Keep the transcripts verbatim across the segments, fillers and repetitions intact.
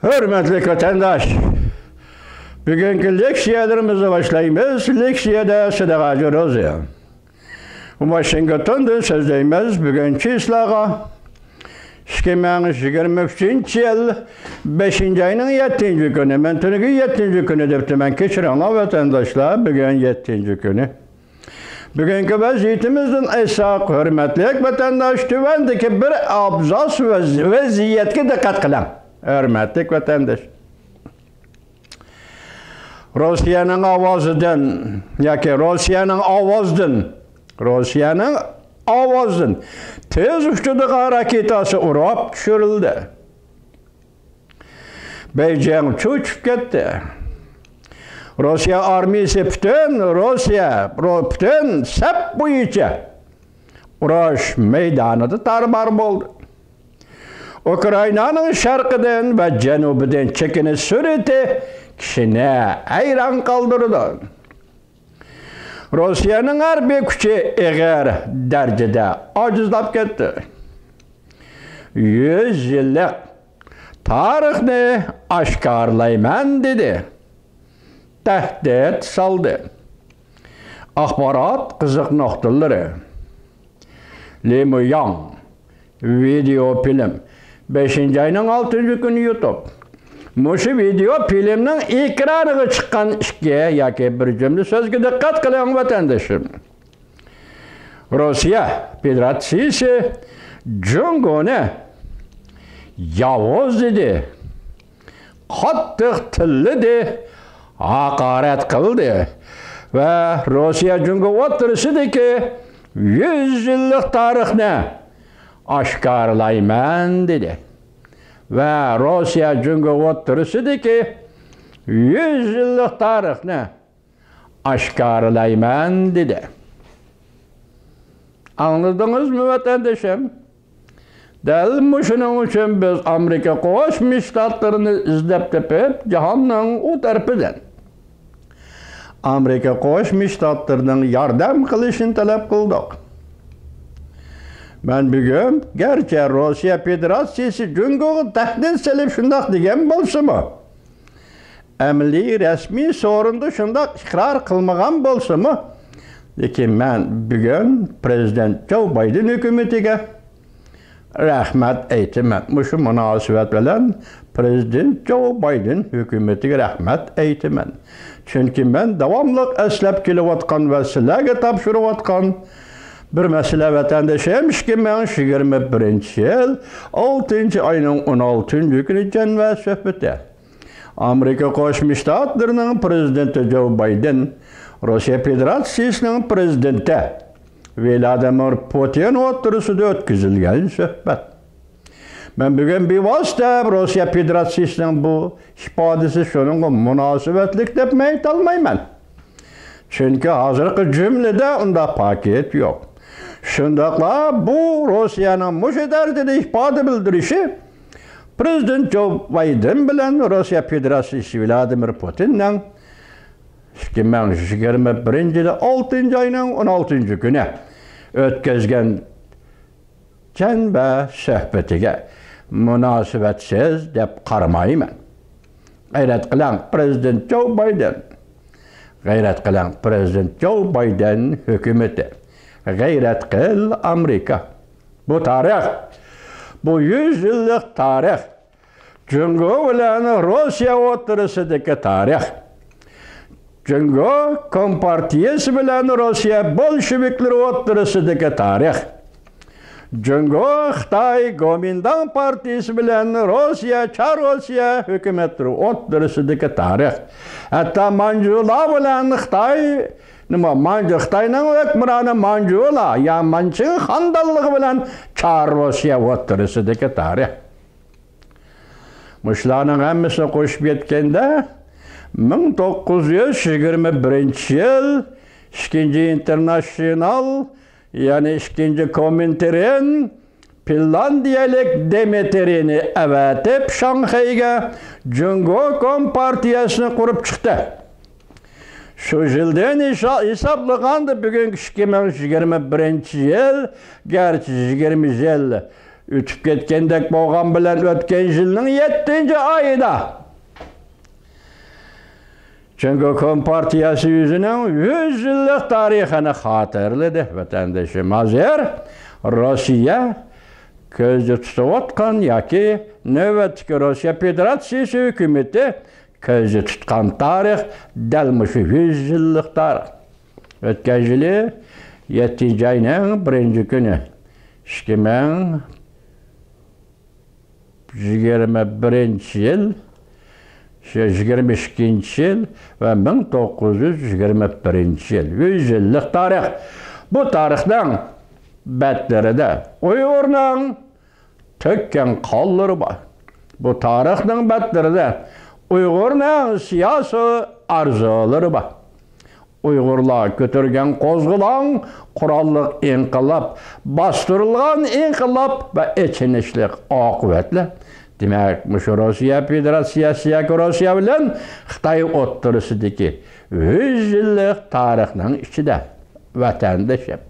ھۆرمەتلىك ۋەتەنداش، بۈگۈنكى لېكسىيەلىرىمىزنى باشلايمىز. لېكسىيەدە سىدىق ھاجى روزى. ۋاشىنگتوندىن سۆزلەيمىز. بۈگۈن چىسلاغا ئىككى مىڭ يىگىرمە ئۈچىنچى يىل بەشىنچى ئاينىڭ يەتتىنچى كۈنى. مەن تۈنۈگۈن يەتتىنچى كۈنى دەپتىمەن. كەچۈرۈڭلار ۋەتەنداشلار، بۈگۈن يەتتىنچى كۈنى. بۈگۈنكى ۋەزىيىتىمىزدىن ئېيتساق، ھۆرمەتلىك ۋەتەنداش، تۆۋەندىكى بىر ئابزاس ۋەز-، ۋەزىيەتكە دىققەت قىلىڭ. ھۆرمەتلىك ۋەتەنداش، روسىيەنىڭ ئاۋازىدىن ياكى روسىيەنىڭ ئاۋازىدىن، روسىيەنىڭ ئاۋازىدىن تېز ئۇچىدىغان راكېتاسى ئۇرۇپ چۈشۈرۈلدى. بېيجىڭ چۆچۈپ كەتتى. روسىيە ئارمىيىسى پۈتۈن روسىيە، رو-، پۈتۈن سەپ بويىچە ئۇرۇش مەيدانىدا تارمار بولدى. ئۇكرائىنانىڭ شەرقىدىن ۋە جەنۇبىدىن چېكىنىش سۈرئىتى كىشىنى ھەيران قالدۇرىدۇ. روسىيەنىڭ ھەربىي كۈچى ئېغىر دەرىجىدە ئاجىزلاپ كەتتى. يۈز يىللىق تارىخنى ئاشكارىلايمەن دېدى. تەھدىت سالدى. ئاخبارات قىزىق نۇقتىلىرى. لى مۇياڭ. ۋىدېئو فىلىم. بەشىنچى ئاينىڭ ئالتىنچى كۈنى يۇتۇپ. مۇشۇ ۋىدېئو فىلىمنىڭ ئېكرانىغا چىققان ئىككى ياكى بىر جۈملە سۆزگە دىققەت قىلىڭ، ۋەتەندىشىم. روسىيە فېدېراتسىيىسى جۇڭگونى ياۋۇز دېدى، قاتتىق تىللىدى، ھاقارەت قىلدى ۋە روسىيە جۇڭگو ئوتتۇرىسىدىكى يۈز يىللىق تارىخنى ئاشكارىلايمەن دېدى. ۋە روسىيە جۇڭگو ئوتتۇرىسىدىكى يۈز يىللىق تارىخنى ئاشكارىلايمەن دېدى. ئاڭلىدىڭىزمۇ، ۋەتەندىشىم؟ دەل مۇشۇنىڭ ئۈچۈن بىز ئامېرىكا قوشما شتاتلىرىنى ئىزدەپ تېپىپ، جاھاننىڭ ئۇ تەرىپىدىن ئامېرىكا قوشما شتاتلىرىنىڭ ياردەم قىلىشىنى تەلەپ قىلدۇق. مەن بۈگۈن، گەرچە روسىيە فېدېراتسىيىسى جۇڭگوغا تەھدىت سېلىپ شۇنداق دېگەن بولسىمۇ، ئەمەلىي رەسمىي سورۇندا شۇنداق ئىقرار قىلمىغان بولسىمۇ، لېكىن مەن بۈگۈن پىرېزىدېنت جو بايدېن ھۆكۈمىتىگە رەھمەت ئېيتىمەن. مۇشۇ مۇناسىۋەت بىلەن پىرېزىدېنت جو بايدېن ھۆكۈمىتىگە رەھمەت ئېيتىمەن. چۈنكى مەن داۋاملىق ئەسلەپ كېلىۋاتقان ۋە سىلەرگە تاپشۇرۇۋاتقان بىر مەسىلە، ۋەتەندىشىم، ئىككى مىڭ يىگىرمە بىرىنچى يىل ئالتىنچى ئاينىڭ ئون ئالتىنچى كۈنى جەنۋە سۆھبىتى. ئامېرىكا قوشما شتاتلىرىنىڭ پىرېزىدېنتى جو بايدېن، روسىيە فېدېراتسىيىسىنىڭ پىرېزىدېنتى ۋلادىمىر پۇتىن ئوتتۇرىسىدا ئۆتكۈزۈلگەن سۆھبەت. مەن بۈگۈن بىۋاسىتە روسىيە فېدېراتسىيىسىنىڭ بۇ ئىپادىسى شۇنىڭغا مۇناسىۋەتلىك دەپمۇ ئېيتالمايمەن. چۈنكى ھازىرقى جۈملىدە ئۇنداق پاكىت يوق. شۇنداقلا بۇ روسىيەنىڭ مۇشۇ دەرىجىدە ئىپادە بىلدۈرۈشى پىرېزىدېنت جو بايدېن بىلەن روسىيە فېدېراتسىيىسى ۋلادىمىر پۇتىننىڭ ئىككى مىڭ يىگىرمە بىرىنچى يىلى ئالتىنچى ئاينىڭ ئون ئالتىنچى كۈنى ئۆتكۈزگەن جەنۋە سۆھبىتىگە مۇناسىۋەتسىز دەپ قارىمايمەن. غەيرەت قىلىڭ، پىرېزىدېنت جو بايدېن. غەيرەت قىلىڭ، پىرېزىدېنت جو بايدېن ھۆكۈمىتى. غەيرەت قىل، ئامېرىكا. بۇ تارىخ، بۇ يۈز يىللىق تارىخ، جۇڭگو بىلەن روسىيە ئوتتۇرىسىدىكى تارىخ. جۇڭگو كومپارتىيىسى بىلەن روسىيە بولشېۋىكلىرى ئوتتۇرىسىدىكى تارىخ. جۇڭگو خىتاي گومىنداڭ پارتىيىسى بىلەن روسىيە، چار روسىيە ھۆكۈمەتلىرى ئوتتۇرىسىدىكى تارىخ. ھەتتا مانجۇلار بىلەن خىتاي، نېمە، مانجۇ، خىتاينىڭ ھۆكۈمرانى مانجۇلار يا مانچىڭ خاندانلىقى بىلەن چار روسىيە ئوتتۇرىسىدىكى تارىخ. مۇشۇلارنىڭ ھەممىسىنى قوشۇپ يەتكەندە، مىڭ توققۇز يۈز يىگىرمە بىرىنچى يىل ئىككىنچى ئىنتېرناتسىيونال، يەنى ئىككىنچى كومىنتېرن فىنلاندىيەلىك دىمىترىينى ئەۋەتىپ، شاڭخەيگە جۇڭگو كومپارتىيەسىنى قۇرۇپ چىقتى. شۇ يىلدىن ھېسا-، ھېسابلىغاندا، بۈگۈنكى ئىككى مىڭ يىگىرمە بىرىنچى يىل، گەرچە يىگىرمە يىل ئۆتۈپ كەتكەندەك بولغان بىلەن ئۆتكەن يىلنىڭ يەتتىنچى ئايىدا جۇڭگو كومپارتىيەسى ئۆزىنىڭ يۈز يىللىق تارىخىنى خاتىرىلىدى. ۋەتەندىشىم، ھازىر روسىيە كۆزدە تۇتۇۋاتقان ياكى نۆۋەتتىكى روسىيە فېدېراتسىيىسى ھۆكۈمىتى كۆزدە تۇتقان تارىخ دەل مۇشۇ يۈز يىللىق تارىخ. ئۆتكەن يىلى يەتتىنچى ئاينىڭ بىرىنچى كۈنى، ئىككى مىڭ يىگىرمە بىرىنچى يىل، شۇ يىگىرمە ئىككىنچى يىل ۋە مىڭ توققۇز يۈز يىگىرمە بىرىنچى يىل، يۈز يىللىق تارىخ. بۇ تارىخنىڭ بەتلىرىدە ئۇيغۇرنىڭ تۆككەن قانلىرى بار. بۇ تارىخنىڭ بەتلىرىدە ئۇيغۇرنىڭ سىياسىي ئارزۇلىرى بار. ئۇيغۇرلار كۆتۈرگەن قوزغىلاڭ، قوراللىق ئىنقىلاب، باستۇرۇلغان ئىنقىلاب ۋە ئېچىنىشلىق ئاقىۋەتلەر. دېمەك، مۇشۇ روسىيە فېدېراتسىيەسى ياكى روسىيە بىلەن خىتاي ئوتتۇرىسىدىكى يۈز يىللىق تارىخنىڭ ئىچىدە، ۋەتەندىشىم،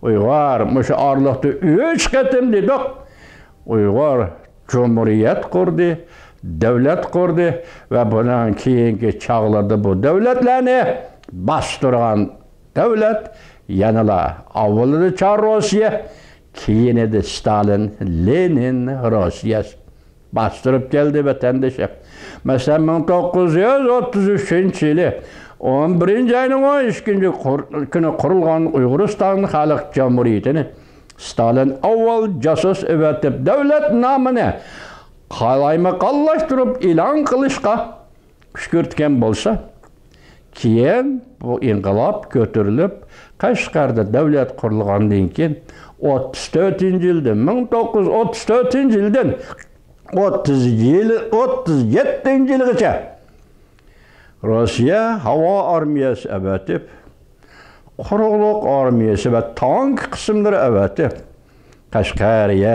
ئۇيغۇر مۇشۇ ئارىلىقتا ئۈچ قېتىم دېدۇق، ئۇيغۇر جۇمھۇرىيەت قۇردى، دۆلەت قۇردى ۋە بۇنىڭ كېيىنكى چاغلىرىدا بۇ دۆلەتلەرنى باستۇرغان دۆلەت يەنىلا ئاۋۋىلىدا چار روسىيە، كېيىنىدە ستالىن، لېنىن روسىيەسى باستۇرۇپ كەلدى، ۋەتەندىشىم. مەسىلەن، مىڭ توققۇز يۈز ئوتتۇز ئۈچىنچى يىلى ئون بىرىنچى ئاينىڭ ئون ئىككىنچى قۇر-، كۈنى قۇرۇلغان ئۇيغۇرىستان خەلق جۇمھۇرىيىتىنى ستالىن ئاۋۋال جاسۇس ئەۋەتىپ، دۆلەت نامىنى قالايمىقانلاشتۇرۇپ ئېلان قىلىشقا كۈشكۈرتكەن بولسا، كېيىن بۇ ئىنقىلاب كۆتۈرۈلۈپ، قەشقەردە دۆلەت قۇرۇلغاندىن كېيىن، ئوتتۇز تۆتىنچى يىلدىن، مىڭ توققۇز يۈز ئوتتۇز تۆتىنچى يىلدىن ئوتتۇز يىل، ئوتتۇز يەتتىنچى يىلغىچە روسىيە ھاۋا ئارمىيەسى ئەۋەتىپ، قۇرۇقلۇق ئارمىيەسى ۋە تانك قىسىملىرى ئەۋەتىپ، قەشقەرىيە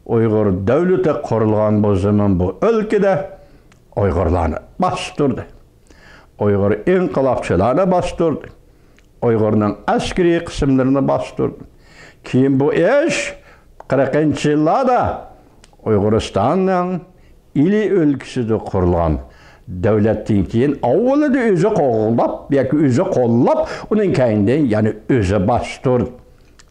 ئۇيغۇر دۆلىتى قۇرۇلغان بۇ زېمىن، بۇ ئۆلكىدە ئۇيغۇرلارنى باستۇردى. ئۇيغۇر ئىنقىلابچىلارنى باستۇردى. ئۇيغۇرنىڭ ئەسكىرىي قىسىملىرىنى باستۇردى. كېيىن بۇ ئىش قىرىقىنچى يىللاردا ئۇيغۇرىستاننىڭ ئىلى ئۆلكىسىدە قۇرۇلغان دۆلەتتىن كېيىن ئاۋۋىلىدا ئۆزى قوغداپ ياكى ئۆزى قوللاپ، ئۇنىڭ كەينىدىن يەنە ئۆزى باستۇردى.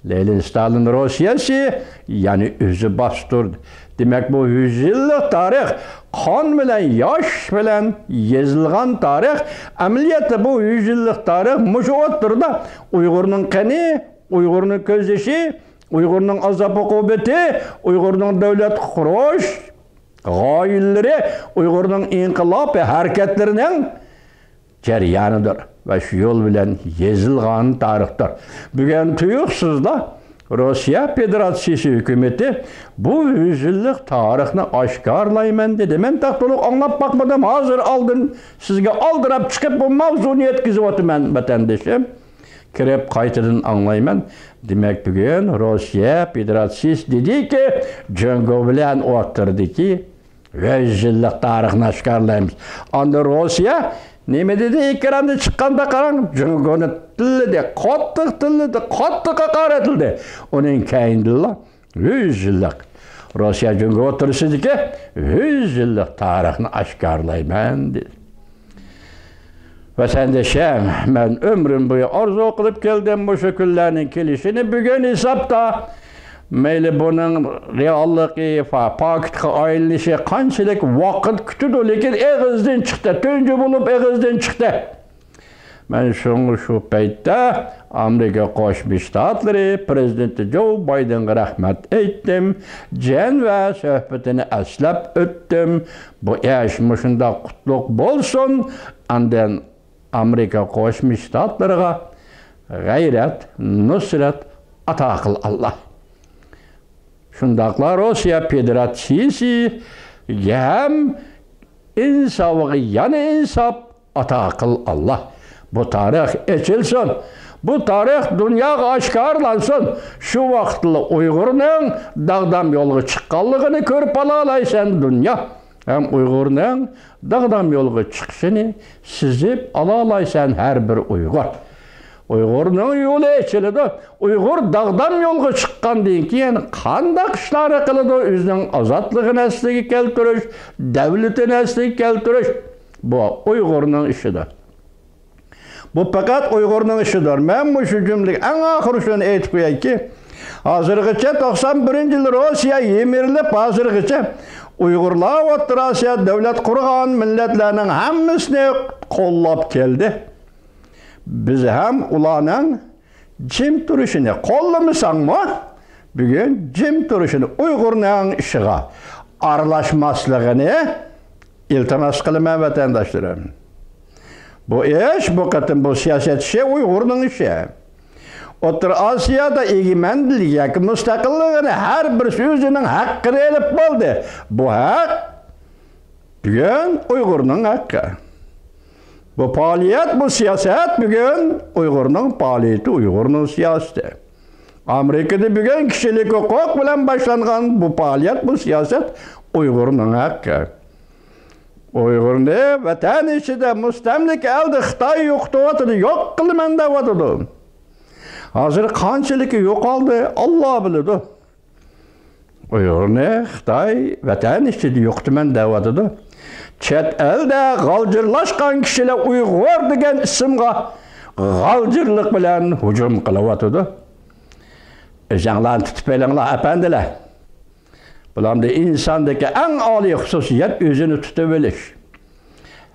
لېنىن ستالىن روسىيەسى يەنە ئۆزى باستۇردى. دېمەك، بۇ يۈز يىللىق تارىخ، قان بىلەن ياش بىلەن يېزىلغان تارىخ. ئەمەلىيەتتە بۇ يۈز يىللىق تارىخ مۇشۇ ئوتتۇرىدا ئۇيغۇرنىڭ قېنى، ئۇيغۇرنىڭ كۆز يېشى، ئۇيغۇرنىڭ ئازاب-ئوقۇبىتى، ئۇيغۇرنىڭ دۆلەت قۇرۇش غايىلىرى، ئۇيغۇرنىڭ ئىنقىلاب ھەرىكەتلىرىنىڭ جەريانىدۇر ۋە شۇ يول بىلەن يېزىلغان تارىختۇر. بۈگۈن تۇيۇقسىزلا روسىيە فېدېراتسىيىسى ھۆكۈمىتى بۇ يۈز يىللىق تارىخنى ئاشكارىلايمەن دېدى. مەن تېخى تولۇق ئاڭلاپ باقمىدىم. ھازىر ئالدىن سىزگە ئالدىراپ چىقىپ بۇ ماۋزۇنى يەتكۈزۈۋاتىمەن، ۋەتەندىشىم. كىرىپ قايتىدىن ئاڭلايمەن. دېمەك، بۈگۈن روسىيە فېدېراتسىيىسى دېدىكى، جۇڭگو بىلەن ئوتتۇرىدىكى يۈز يىللىق تارىخنى ئاشكارىلايمىز. ئاندىن روسىيە نېمە دېدى؟ ئېكراندا چىققاندا قاراڭ، جۇڭگونى تىللىدى، قاتتىق تىللىدى، قاتتىق ھاقارەتلىدى. ئۇنىڭ كەينىدىنلا يۈز يىللىق، روسىيە جۇڭگو ئوتتۇرىسىدىكى يۈز يىللىق تارىخنى ئاشكارىلايمەن دېدى. ۋەتەندىشىم، مەن ئۆمرۈم بويى ئارزۇ قىلىپ كەلدىم مۇشۇ كۈنلەرنىڭ كېلىشىنى. بۈگۈن ھېسابتا، مەيلى بۇنىڭ رېئاللىقى، فا-، پاكىتقا ئايلىنىشى قانچىلىك ۋاقىت كۈتىدۇ، لېكىن ئېغىزدىن چىقتى، تۇنجى بولۇپ ئېغىزدىن چىقتى. مەن شۇڭا شۇ پەيتتە ئامېرىكا قوشما شتاتلىرى پىرېزىدېنتى جو بايدېنغا رەھمەت ئېيتتىم، جەنۋە سۆھبىتىنى ئەسلەپ ئۆتتۈم. بۇ ئىش مۇشۇنداق قۇتلۇق بولسۇن. ئاندىن ئامېرىكا قوشما شتاتلىرىغا غەيرەت، نۇسرەت ئاتا قىل، ئاللا. شۇنداقلا روسىيە فېدېراتسىيىسىگە ھەم ئىنسابىغا يەنە ئىنساب ئاتا قىل، ئاللا. بۇ تارىخ ئېچىلسۇن. بۇ تارىخ دۇنياغا ئاشكارىلانسۇن. شۇ ۋاقىتلا ئۇيغۇرنىڭ داغدام يولغا چىققانلىقىنى كۆرۈپ ئالالايسەن، دۇنيا. ھەم ئۇيغۇرنىڭ داغدام يولغا چىقىشىنى سېزىپ ئالالايسەن، ھەر بىر ئۇيغۇر. ئۇيغۇرنىڭ يولى ئېچىلىدۇ. ئۇيغۇر داغدام يولغا چىققاندىن كېيىن قانداق ئىشلارنى قىلىدۇ؟ ئۆزىنىڭ ئازادلىقىنى ئەسلىگە كەلتۈرۈش، دەۋلىتىنى ئەسلىگە كەلتۈرۈش، بۇ ئۇيغۇرنىڭ ئىشىدۇر. بۇ پەقەت ئۇيغۇرنىڭ ئىشىدۇر. مەن مۇشۇ جۈملىگە ئەڭ ئاخىرى شۇنى ئېيتىپ قويايكى، ھازىرغىچە توقسان بىرىنچى يىل روسىيە يىمىرىلىپ، ھازىرغىچە ئۇيغۇرلار ئوتتۇرا ئاسىيا دۆلەت قۇرغان مىللەتلەرنىڭ ھەممىسىنى قوللاپ كەلدى. بىز ھەم ئۇلارنىڭ جىم تۇرۇشىنى قوللىمىساڭمۇ، بۈگۈن جىم تۇرۇشىنى، ئۇيغۇرنىڭ ئىشىغا ئارىلاشماسلىقىنى ئىلتىماس قىلىمەن، ۋەتەنداشلىرىم. بۇ ئىش، بۇ قېتىم بۇ سىياسەت ئىشى ئۇيغۇرنىڭ ئىشى. ئوتتۇرا ئاسىيادا ئىگىمەنلىك ياكى مۇستەقىللىقىنى ھەر بىرسى ئۆزىنىڭ ھەققىنى ئېلىپ بولدى. بۇ ھەق بۈگۈن ئۇيغۇرنىڭ ھەققى. بۇ پائالىيەت، بۇ سىياسەت بۈگۈن ئۇيغۇرنىڭ پائالىيىتى، ئۇيغۇرنىڭ سىياسىتى. ئامېرىكىدا بۈگۈن كىشىلىك ھوقۇق بىلەن باشلانغان بۇ پائالىيەت، بۇ سىياسەت ئۇيغۇرنىڭ ھەققى. ئۇيغۇرنى ۋەتەن ئىچىدە مۇستەملىكە ئەلدە خىتاي يوقىتىۋاتىدۇ، يوق قىلىمەن دەۋاتىدۇ. ھازىر قانچىلىكى يوقالدى، ئاللا بىلىدۇ. ئۇيغۇرنى خىتاي ۋەتەن ئىچىدە يوقىتىمەن دەۋاتىدۇ. چەت ئەلدە غالجىرلاشقان كىشىلەر ئۇيغۇر دېگەن ئىسىمغا غالجىرلىق بىلەن ھۇجۇم قىلىۋاتىدۇ. ئۆزۈڭلارنى تۇتۇپ ئېلىڭلار، ئەپەندىلەر. بۇلاردا ئىنساندىكى ئەڭ ئالىي خۇسۇسىيەت ئۆزىنى تۇتۇۋېلىش.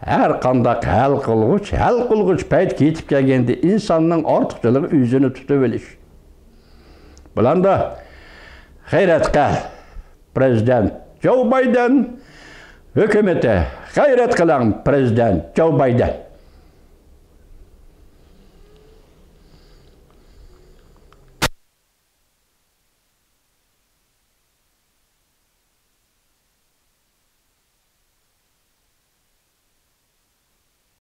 ھەر قانداق ھەل قىلغۇچ، ھەل قىلغۇچ پەيت يېتىپ كەلگەندە ئىنساننىڭ ئارتۇقچىلىقى ئۆزىنى تۇتۇۋېلىش. بۇلاردا غەيرەت قىل، پىرېزىدېنت جو بايدېن، ھۆكۈمىتى، غەيرەت قىلىڭ، پىرېزىدېنت جو بايدېن.